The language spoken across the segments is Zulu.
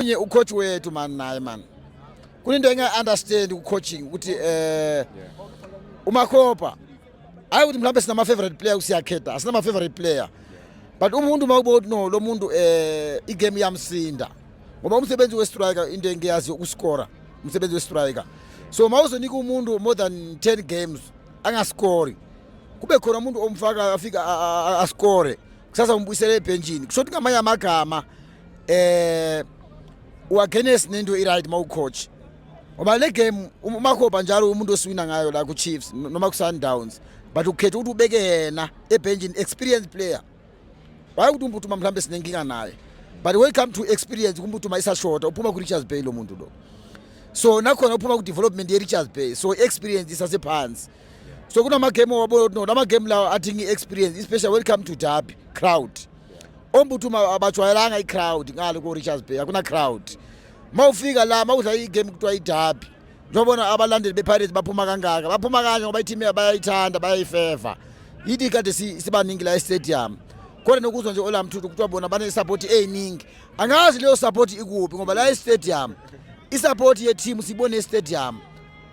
Okunye, ucoach wethu man, naye man, kunento enga-understand ku-coaching ukuthi uMakgopa, hayi ukuthi mhlawumbe sinama favorite player, siyakhetha, asinama favorite player, but umuntu uma ubona ukuthi no, lo muntu igame iyamsinda, ngoba umsebenzi we-striker, into engiyaziyo, ukuscora umsebenzi we-striker. So uma uzonika umuntu more than 10 games angascori, kube khona umuntu omfaka afika ascore, kusasa umbuyisele ebhenjini, kusho ukuthi ngamanye amagama u-against nento i-right ma ucoach, ngoba le game uMakgopa njalo umuntu osiwina ngayo la ku-Chiefs noma ku-Sundowns, but ukhetha ukuthi ubeke yena ebhenjini, experienced player. Hayi ukuthi uMbuthuma mhlawumbe sinenkinga naye, but when it come to experience, kuMbuthuma isashota. Uphuma ku-Richards Bay lo muntu lo, so nakhona uphuma ku-development ye-Richards Bay, so experience isasephansi. So kunamagame owabona ukuthi no, lamagame lawo adinga i-experience, especially when it come to derby crowd. OMbuthuma abajwayelanga i-crowd ngale ko-Richards Bay, akuna crowd. Ma ufika la, ma udlala igame kuthiwa i-derby, njengobona abalandeli be-Pirates baphuma kangaka, baphuma kanje ngoba i-team bayayithanda, bayayifeva. Yithi kade sibaningi la e-stadium, kodwa nokuzwa nje olamthuthu kuthiwa bona bane-support eyiningi, angazi leyo support ikuphi, ngoba la e-stadium isupport ye-team siyibone e-stadium,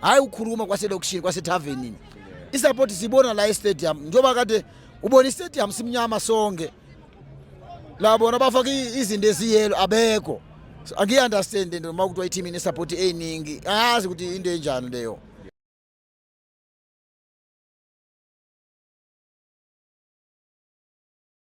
hayi ukukhuluma kwaselokishini, kwasethavenini. Isupport siyibona la e-stadium, njengoba kade ubona i-stadium simnyama sonke la, bona bafake izinto eziyelo, abekho. So, angiyi-understand into uma kuthiwa i-team ine-support eyiningi, angazi ukuthi into enjani leyo.